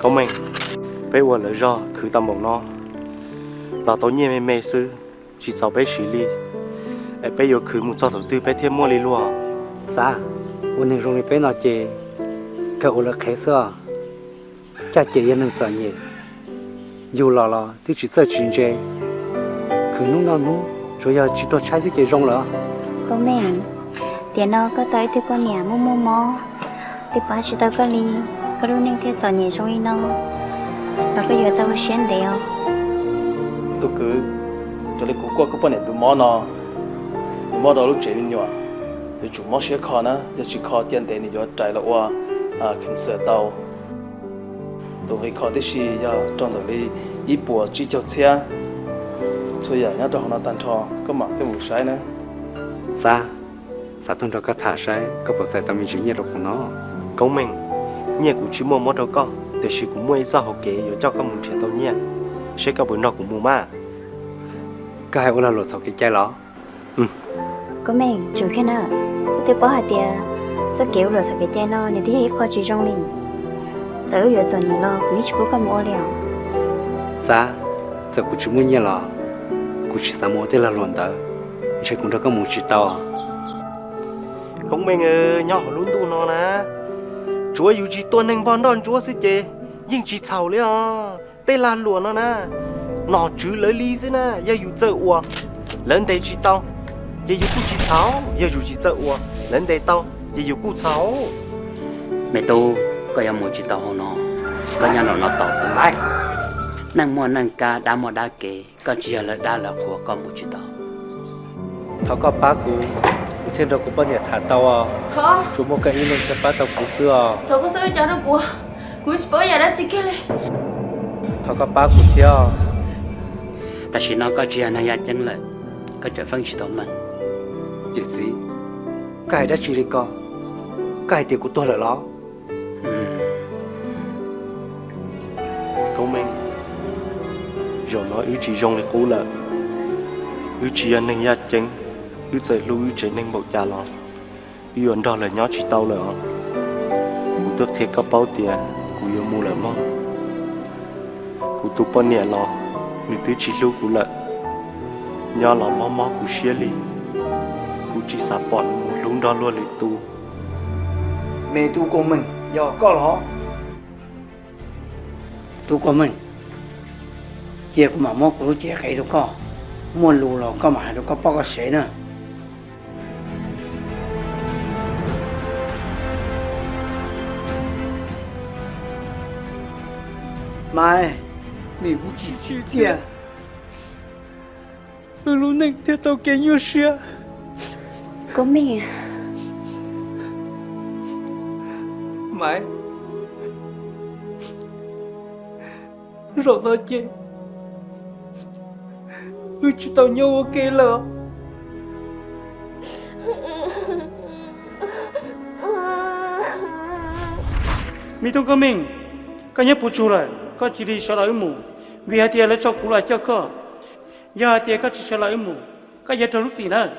Koob Meej, peb ua lawv zog khwv tau npaum no los tau nyiaj me me xwb, tsis txaus peb siv li. Es peb yuav khwv mus txog thaum twg peb thiaj muaj li luag? Xav, ua neeg zoo li peb no ces kawg ua lawv qhev xwb os. Caj ces yog neeg txom nyem, yug los los twb tsis txawj tsis ntse, khwv hnub noj hnub tsuas yog tsis tuag tshaib xwb ces zoo lawm. Koob Meej, tiam no koj tau ib tug poj niam muaj muaj mob, twb pab tsis tau koj li, koj lub neej thiaj txom nyem zoo li no, los koj yuav tau ua siab ntev os. Tus kwv, raws li kuv kuaj koj poj niam tus mob no, nws mob rau lub tsev me nyuam, yuav tsum mob siab kho na, yog tsis kho cia ntev nws yuav rais los ua cancer tau. Tus nqi kho tib si yog rau ntawm li ib puas tsib caug txhiab. Txhua yam nyob rau hauv no tag nrho, koj mam coj mus saib na. Xav, xav tuaj nrog koj tham saib koj puas txais tau me ntsis nyiaj rau kuv no. Koob Meej, nyiaj kuv tsis muaj muab rau koj, tiam sis kuv muaj ib txoj hauv kev yuav coj koj mus nrhiav tau nyiaj, seb koj puas nrog kuv mus mas. Koj hais ua lag luam txhaum kev cai los? Koob Meej, tsum kiag na, wb twb paub hais tias txoj kev ua luam txhaum kev cai no nws twb yog ib qho tsis zoo li. Txawm wb yuav txom nyem los kuv yeej tsis pub koj mus ua li os. Xav, txawm kuv tsis muaj nyiaj los kuv tsis xav mus ua tej lag luam ntawd, ntshe kuv nrog koj mus tsis tau. Koob Meej, nyob hauv lub ntuj no na, tsuav yus tsis tua neeg npog nroj ntsuab xwb ces yeej tsis txhaum li os. Tej lag luam no na, nom tswv lawv li xwb na, yog yus txawj ua, lawv ntes tsis tau, ces yus kuj tsis txhaum, yog yus tsis txawj ua, lawv ntes tau, ces yus kuj txhaum. Me tub, koj yuav mus tsis tau hauv no, koj nyob nraum no tau xwb. Neej muaj neej kab, dab muaj dab kev, koj tsis yog lawv dab lawv qhuas koj mus tsis tau. Thov koj pab kuv, kuv thiaj nrog kuv poj niam tham tau os. Tsuas muaj koj ib leeg thiaj pab tau kuv xwb os. Thov koj txhob ua cas rau kuv, kuv tsis paub yam dab tsi kiag li. Thov koj pab kuv thiab. Tam sim no koj tsis yog neeg yaj ceeb lawm, koj tseem feeb tsis tau meej. Yawm txiv, koj hais dab tsi li ko? Koj hais tias kuv tuag lawm los? Koob Meej, zaum no wb tsis zoo li qub lawm. Wb tsis yog neeg yaj ceeb, wb txawm hlub wb tsev neeg npaum cas los wb yuav nrog lawv nyob tsis tau lawm os. Kuv twb qhia koj paub tias kuv yuav mus lawm mog. Kuv tus poj niam los nws twb tsis hlub kuv lawm, nyob los mob mob kuv siab li. Kuv tsis xav pom nws mus hlub nrog luag lwm tus. Me tub Koob Meej, yog koj los? Tub Koob Meej, cia kuv mam muab kuv lub cev qev rau koj, muaj lus los koj mam hais rau koj poj koj sev na. Maiv, vim kuv tsis tsim txiaj, wb lub neej thiaj tau kev nyuaj siab. Koob Meej, Maiv, zaum no ces wb tsis tau nyob ua ke lawm. Me tub Koob Meej, koj nyob puv tsug lawm, koj cia li sawv los wb mus, vim hais tias lawv tso kuv los coj koj. Yog hais tias koj tsis sawv los wb mus, koj yuav raug lub txim nawb.